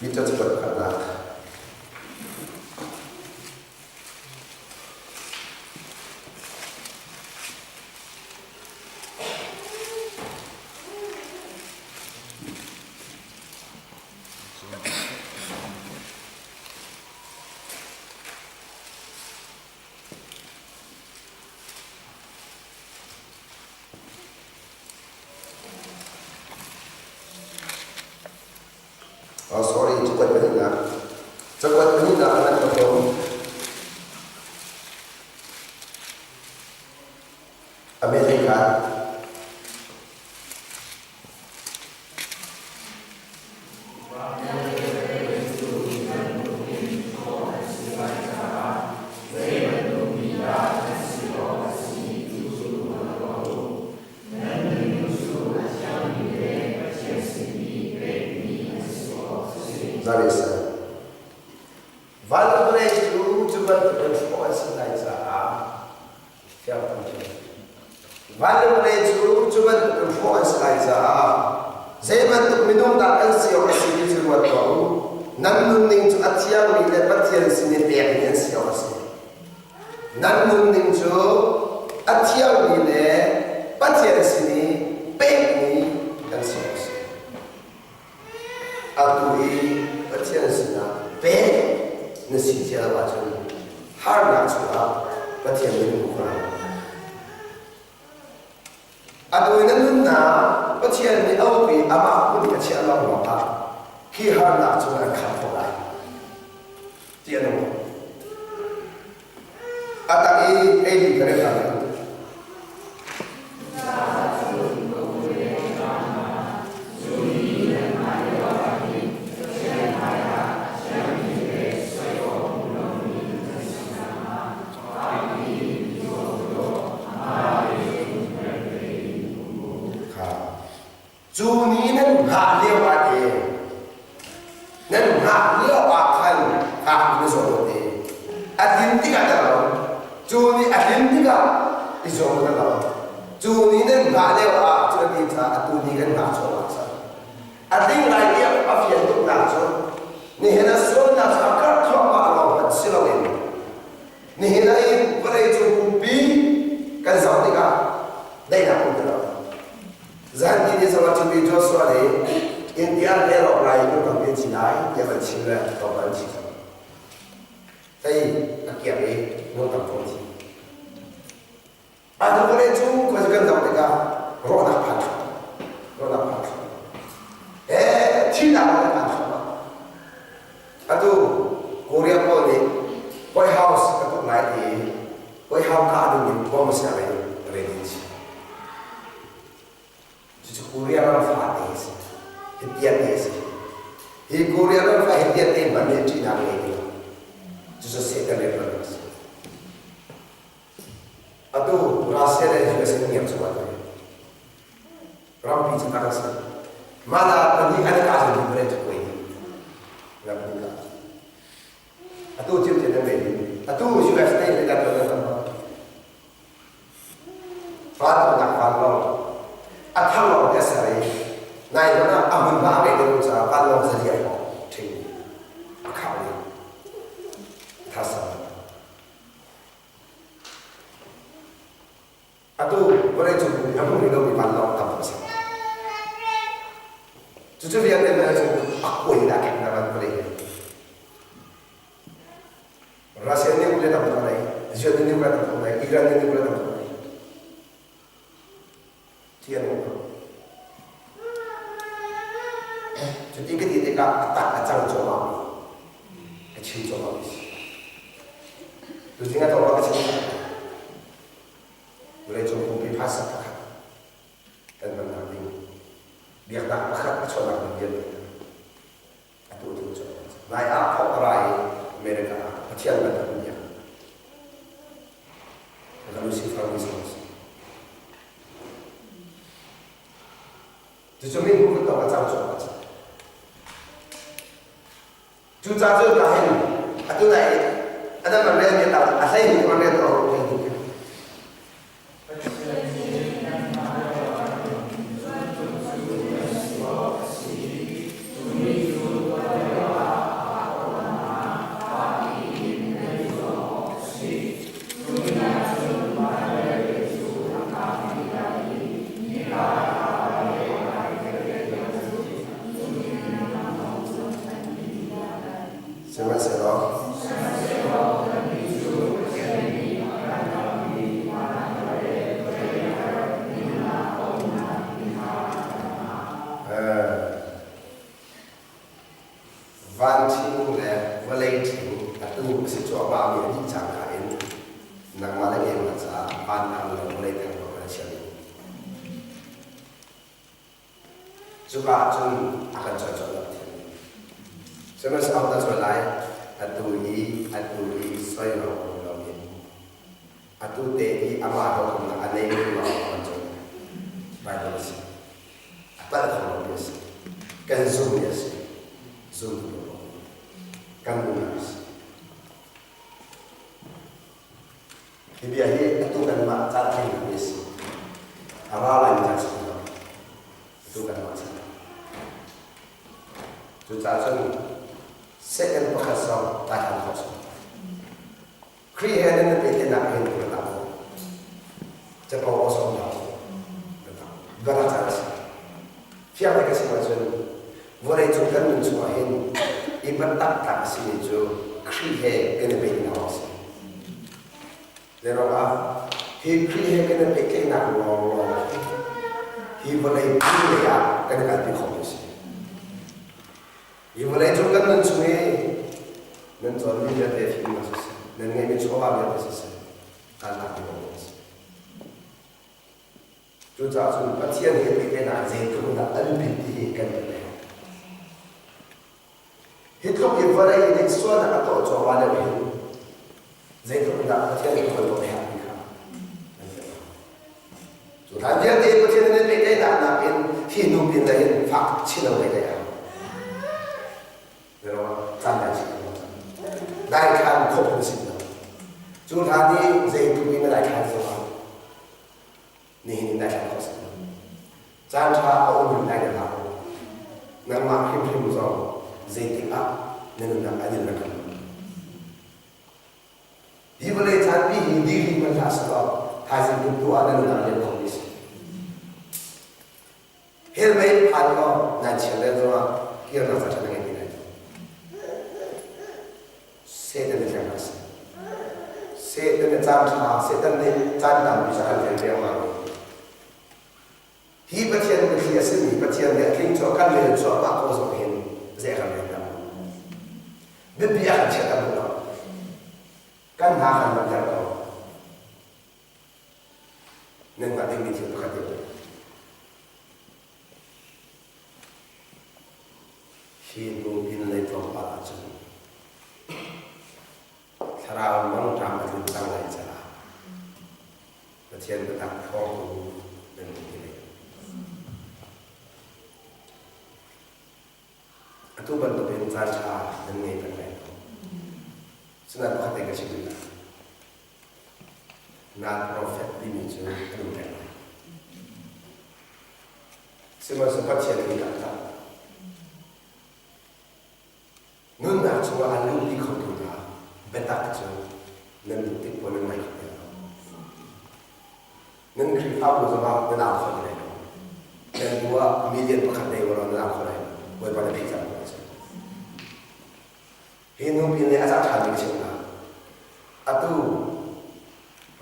Peter cakuat pakhatnak. Oh, sorry, cakuat pahnihnak. Cakuat pahnihnak ah nan ka tlawm. Amazing God. Van le vawlei cu cu bantukin hrawh an si lai caah fiang tampi. Van le vawlei cu cu bantukin hrawh an si lai caah zei bantuk minung dah kan si awk a si ti cu ruat tuah u. Nan nunning cu a thiangmi le Pathian sin i pekmi an si awk a si. Nan nunning cu a thiangmi le Pathian sin i pekmi kan si awk a si. Atu i Pathian sinah pek na si cia lo ahcun harnak chungah Pathian nih na hmu kho lai. Atu i na nunnak Pathian nih a uk i amah kut a chiah lawnglawng ah khi harnak cungah an kham khawh lai ti an um. A tak i ei ka rel hna. Cu ni nan hngah lio ah te nan hngah lio ah khan hngak na zawn te a tlin tikah na lo cu ni a tlin tikah i zawn na lo cu ni nan hngah lio ah cu a ti caah atu ni kan hngah chuahmah cang A tling lai tiah a fian tuknak cu nihin ah sualnak a karh thluahmah lawng hmanh si loin nihin ah in vawleicung pumpi kan zoh tikah daihnak um ti lo. Zan ni zong ah Timi Joshua nih India le rawk lai in kan pe ci lai tiah kan chim le tlawmpal an chim cang. Tei a kiak i nung tam ko thi. Atu vawlei cu khuazi kan zoh tikah rawhnak phan thlu rawhnak phan thlu eh thihnak lawng phan thlu atu Korea pawl nih White House ka tuk lai ti White House kah ding in bomb ser in ready an si cucu Korea ram fa te si hitian te si hi Korea ram fa hitian te hmanh nih ṭihnak ngei ti lo cucu Satan rian a si. Atu Russia le US in ngiak cu atu rampi cu tak a si. Mah pahnih an i kah cu vawlei cu kuai dih. Rampi kah. Atu cimcin an ngei dih. Atu US nih le kan kan kan Vanlawng vanlawng a thar lawng te ser i nai hmanh ah a hmunhma a ngeih deuh caah vanlawng zali a hawk ṭhing a khah dih. Thasam. Atu vawleicung pumpi a hmu rih lomi vanlawng tam a si. Cucu vialte hmanh cu a kuai dah kek na van vawlei hi. Russia nuclear tam tuk nei, US nuclear tam tuk nei, Iran nuclear tam tuk nei. Thian um ko. Cuti ka ti tikah a tak a cang cuahmah mi, ka chim cuahmah mi si. Tuzing a tlawm ah ka chim cang. Vawleicung pumpi phaisa pakhat kan hmannak ding biaknak pakhat a chuahnak ding vialte atu tu cu nai ah thawk a ra i America ah Pathian bantuk in biak ka Lucifer mi zong si. Cucu min hmu tong a cang cu a cang. Cucaah cun ka hin atu nai adam an rel mi ta a hlei mi an rel to hlei mi. Sihmanhsehlaw Vanṭhing le vawlei ṭhing atu a si cuahmahmi a dih cangka in nangmah le keimah caah van thang le vawlei thang lo kan chia ding. Cuka ah cun a kan cawncawn lo Pathian nih. Sihmanhsehlaw na cawn lai atu i atu i soi lo loin atu te i amah dawtnak a nei mi lawng kan cawn lai. Bible a si. A palh kho lomi a si. Kan zummi a si. Zumtu lo kan nunnak a si. Hi bia hi atu kanmah caan tling a si. A ra lai mi caan si lo. Atu kanmah caan. Cucaah cun second pakhat zong kai hal khawh si. Khrih he nan pehtlaihnak hin ka tak ko. Capo aw sawm hlah u. Ka tak. Biatak caan a si. Fiang te ka chim ahcun vawlei cung kan nun chungah hin i biatak a simi cu Khrih he kan i pehtlaihnak a si. Zeiruangah hi Khrih he kan i pehtlaihnak lawnglawng hi hi vawlei pum lei ah kan i kalpi khawhmi a si. Hi vawlei cung kan nun chung i nan cawnmi vialte fimnak siseh, nan ngeihmi chawva vialte siseh, kan lak dih awk a si. Cucaah cun Pathian he pehtlaihnak zeitluk dah an bit ti hi kan theih a herh. Hi tluk i vawlei nih sualnak a tuah cuahmah lio hin zeitluk dah Pathian nih khawl a herh ti kha kan theih a hau. Cu hlan vialte Pathian nih pehtlaihnak nakin hi hnu pin lei in fak chin lo pehtlaih a hau. Caan dai chin lo. Daikhan khawp na si lo. Cu hlan i zeitluk in na daikhan zongah nihin in daithlan khawh si lo. Caan ṭha a um rih lai na hlah u. Nangmah hrimhrim zong zeitik ah na nunnak a din lengmang lo. Hi vawlei caanpi hi dih rih hmanh hlah sehlaw thaizing kum tu ah na nunnak liam khomi si. Hell mei phan law nai chir len zongah kirnak ca ṭha na ngei ti lai lo. Satan nih tleng hlah seh. Satan nih caan ṭha, Satan nih caan tampi cu a kan tleng riangmang. Hi Pathian biathli a simi Pathian nih a tling cu a kan rel cuahmah ko zong hin zei a kan rel lo. Biapi a kan chiahter duh lo. Kan hna kan langhter ko. Nan hngalh dingmi thil pakhat deuh. Hi hnu pinlei tlawmpal ahcun thlarau mangṭam a tlun cang lai caah Pathian biatak phuangtu nan hung ti ve. Atu bantukin caan ṭha nan ngei peng lai lo. Sinain pakhat te ka chim rih lai. Nal profet timi cu an um peng lai. Sihmanhsehlaw Pathian nih taktak nunnak chungah an luhpi khotu hna biatak cu nan duh tik paoh nan ngai kho ti lo. Nan Khrihfabu zongah nan au kho ti lai lo. Nan bu ah million pakhat nei ulaw nan au kho lai lo. Bawipa na phih cang ko a si. Hi nu pin nih a cah ṭhan ding chim hna. Atu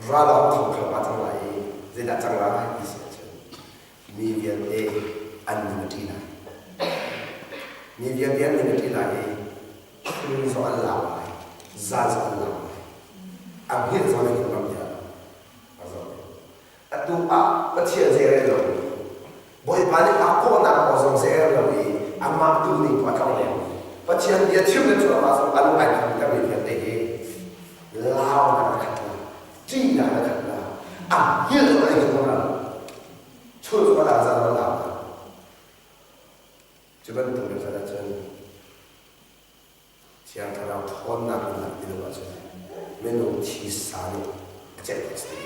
ral a hung thong thluahmah cang lai i zeidah cang lai ti si ahcun mi vialte an ning a ṭi lai. Mi vialte an ning a ṭi lai i chun zong an lau lai, zan zong an lau lai. A hngilh zong an hngilh ngam ti lo. A zoh. Atu ah Pathian zeirel lo, Bawipa nih a kawhnak aw zong zeirel lo i amah duhning tu a tlong leng. Pathian bia chim le cuahmah zong a lung ai khamtermi vialte hi launak na khat la, ṭihnak na khat la, a hngilh zong ai hngilh lo, chun zong a lau zan zong a lau la. Cu bantuk in cun ahcun Thiang Thlarau ṭhawnnak in lak ti lo ahcun minung thisa nih a celh ti si.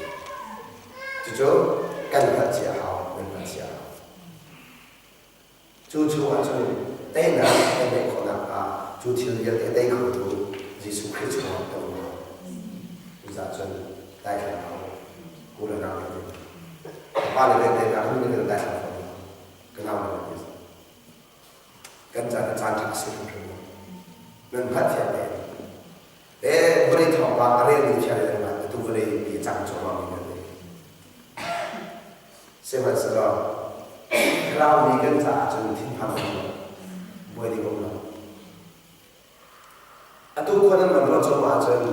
Cucu kan hngalh cia a hau, nan hngalh cia a hau. Cu chungah cun teinak kan ngeih khawh nakhnga cu thil vialte a tei khotu Jesuh Khrih chungah kan um hau. Cucaah cun daithlang hau, ku le nau le pa le kan teinak nu le kan daithlang fawn lo, ka nau le kan Kan caan a caan ṭha a si hrimhrim lo. Nan hngalhthiam te. E vawlei thawngpang a relmi thiam in nan atu vawlei mi a cang cuahmah mi nan nei. Sihmanhsehlaw thlarau mi kan caah cun thinphang um lo, buai ding um lo. Atu khua nan van ruah cuahmah ahcun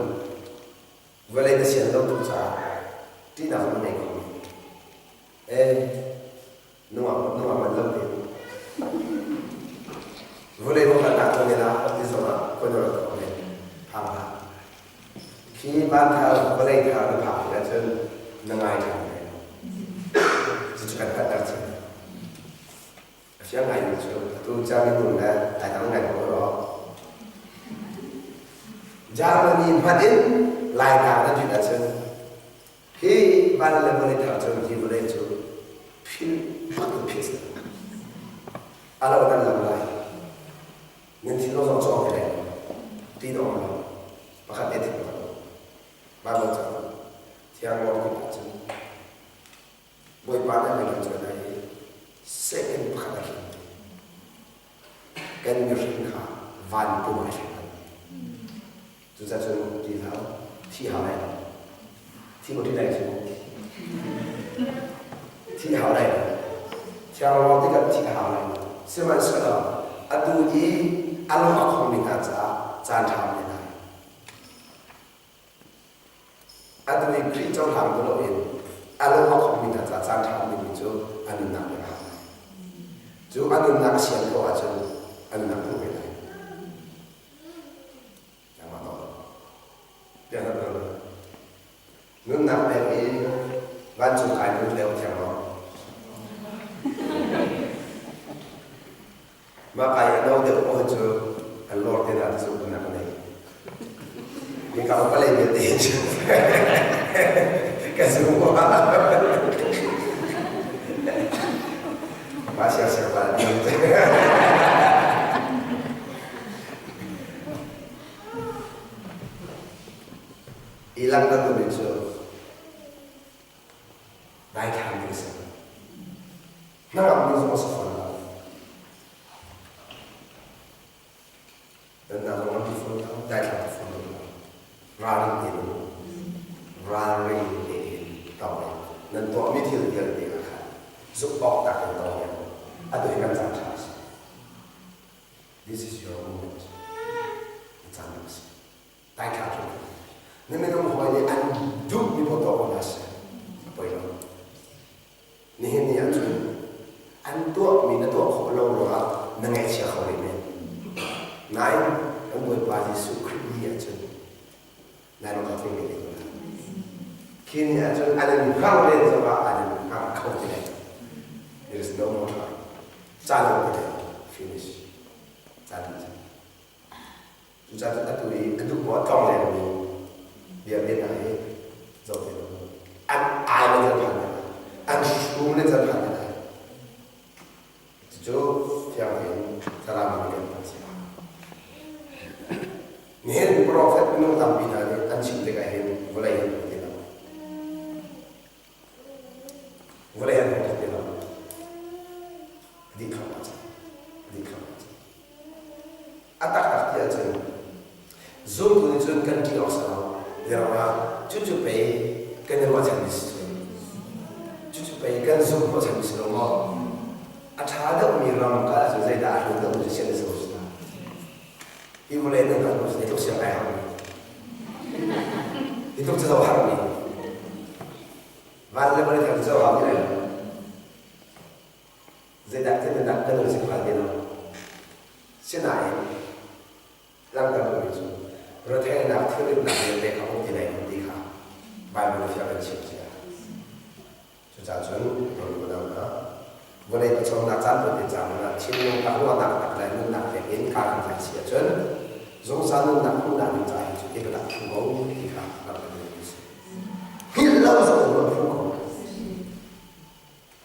vawlei na sian lo tu caah ṭihnak zong na nei kho men. E Nungak nungak man lo te. Vawlei rawhnak ko ne la ti zongah khuanor ko ne phang hlah. Khi van thar vawlei thar na phak tikah cun na ngai ṭhan lai lo. Cucu kan hngalhter chin. A fiang ngaimi cu atu Germany nun le Laitlang ngai ko rawh. Germany hmanh in Laitlang na ṭin ahcun Hi van le vawlei thar cu hi vawlei cu philh bak in philh si. A lo nan lam lai. Nan thinlung zong cawng te lai lo. Ti na um lo. Pakhat te thil pakhat um. Bible ca thiang lawm ti ahcun Bawipa nih a kan cawi lai i second pakhat a hlim. Kan mihring kha van pum ai thleng. Cucaah cun ti hlah, thi hau lai lo. Thi maw ṭih lai cu? Thi hau lai lo. Thiang lawng tikah thi a hau lai lo. Sihmanhsehlaw atu i a lung a khongmi hna caah caan ṭha men lai. Atu i Khrih cohlang tu loin a lung a khongmi hna caah caan ṭha dingmi cu a nunnak pek a hau lai. Cu a nunnak a sian ko ahcun a nunnak hmuh ve lai. Nunnak pek i vancung kai lut leo thiang lo. Mah kai a no deuh paoh cu an lor te na ti cu nak nei. Hika upa lei vialte cu ka zum Mah sia sia pa I langhter duhmi cu daithlan ding a si. Hnangam ding zong a si fawn lo. Dannak zong an ti fawn lo, daithlan ti fawn lo. Ralring tein um. Ralring tein tong in nan tuahmi thil vialte ah khan zumh awk tak in tong in atu hi kan caan ṭha a si. This is your moment. Na caan a si. Daithla hrim. Na minung hawi nih an duhmi paoh tuah ko hna seh. A poi lo. Nihin ni ahcun an tuahmi na tuah khawh lo ruangah na ngaihchia kho rih men. Nain kan Bawipa Jesuh Khrih ni ahcun nai lung tling ve te ko lai. Khi ni ahcun an in hngar len zongah an in hngar kho ti lai lo. There is no more time. Caan um ti lai lo. Finish. Caan dih cang. Cucaah atu i a duh maw a tlong lengmi biakinn ah hi zoh te lo. An ai le can phan te lai. An hrum le can phan te lai. Cucu fiang tein thlarau nih kan hman si. Nihin profet minung tampi hna nih an chim tikah hin vawlei an hmu ti lo. Vawlei an hmu ti lo. A dih thluahmah cang. A dih thluahmah cang. A taktak ti ahcun zumtu nih cun kan ṭih awk si lo. Zeiruangah cucu pei kan i ruahchanmi si cu. Cucu pei kan zumh ruahchanmi si lo maw? A ṭha deuhmi ram kal ahcun zeidah a hlun deuhmi cu sian na si lo. Hi vawlei nan kan hi tluk siang ai harmi. Hi tluk cu zo harmi. Van le vawlei thang cu zo harmi lai lo. Zeidah zeitindah kan nun si hnga ti lo. Sinain langhter duhmi cu retheihnak thilritnak vialte kha um ti lai lo ti kha Baibal fiang in chim cia. Cucaah cun ron unau hna, vawlei pachawmnak caan tuanbia caan ah thinlung tak ruahnak tak le nunnak pek in kar kan tlai si ahcun zungzal nunnak hmuhnak ding caah hin cu i biatak phu ko ti kha langhter duhmi a si. Hngilh lo zong in ruah phu ko.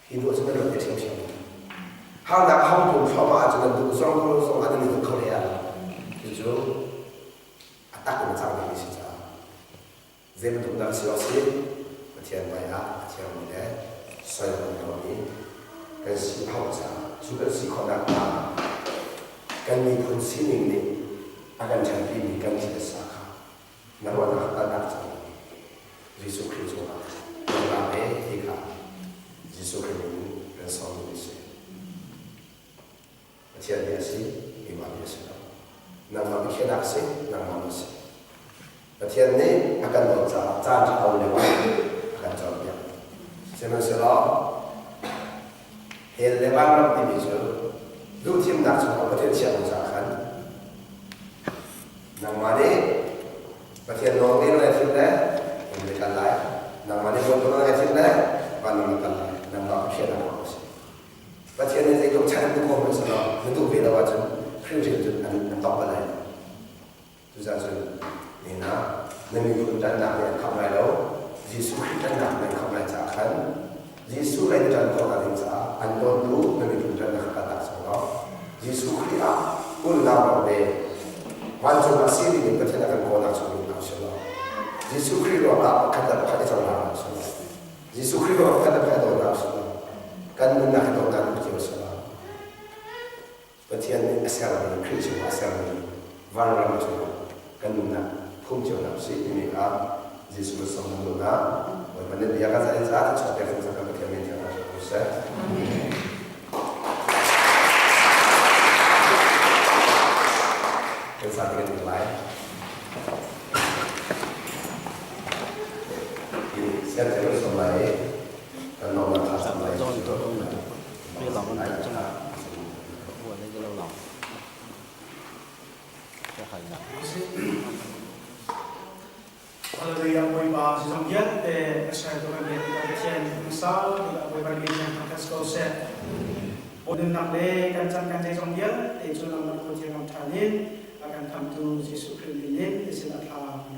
Hi ruah cu nan rak ti ṭhiamṭhiam. Harnak a hong tlun thluahmah ahcun nan duh zong zong ah nan i duh kho hlei ah lo. Cucu a tak in a cang dingmi si caah Zei bantuk dah si awk si? Pathian hmaiah a thiangmi le soi a um lomi kan si a hauh caah cu kan si khawh nakhnga kan miphun sining nih a kan ṭhenpimi kan thil sa kha na ruahnak kaltak cang. Jesuh Khrih cungah kan ra ve ti kha Jesuh Khrih min in kan sawmmi a si. Pathian bia a si, keimah bia a si lo. Nangmah biakhiahnak a si, nangmah na si. Pathian nih a kan dawt caah caan ṭha um lio ah a kan cawnpiak. Sihmanhsehlaw hell le vanram timi cu duhthimnak chungah Pathian chiah caah khan nangmah nih Pathian nawl ngei na thim le hell na kal lai. Nangmah nih Bawipa nawl na thim le vanram na kal lai. Nangmah biakhiahnak a si. Pathian nih zeitluk chan an duh ko hmanh selaw na duh ve lo ahcun hrimhrim cun an an tawk bal lai lo. Cucaah cun nihin ah na miphun ṭannak nih an khamh lai lo, Jesuh Khrih ṭannak nih an khamh lai caah khan Jesuh lei na ṭan khawhnak ding caah an dawtu na miphun ṭannak kha kaltak cang law Jesuh Khrih ah unau ram le vancung ah si ding in Pathian a kan kawlnak chung in hna usih law Jesuh Khrih ruangah pakhat le pakhat i cohlang hna usih law Jesuh Khrih ruangah pakhat le pakhat i daw hna usih law kan nunnak hi dawtnak in cio usih law Pathian nih a sermi Khrih chungah a sermi vanram chungah kan nunnak phung cio hna usih timi kha Jesuh kan sawm hna hna. Bawipa nih bia kan zah in caah thluachuah pek zungzal kan Pathian min thiang hna ko seh. Kan sa kan lai. Hallelujah Bawipa zeizong vialte a sertu kan biak kan Pathian hmasa bik ah Bawipa min thiang thangṭhat si ko seh. Nunnak le kan can kan zeizong vialte cu nangmah kut thiang ṭhan in a kan khamhtu Jesuh Khrih min in na sinah thla kan rak.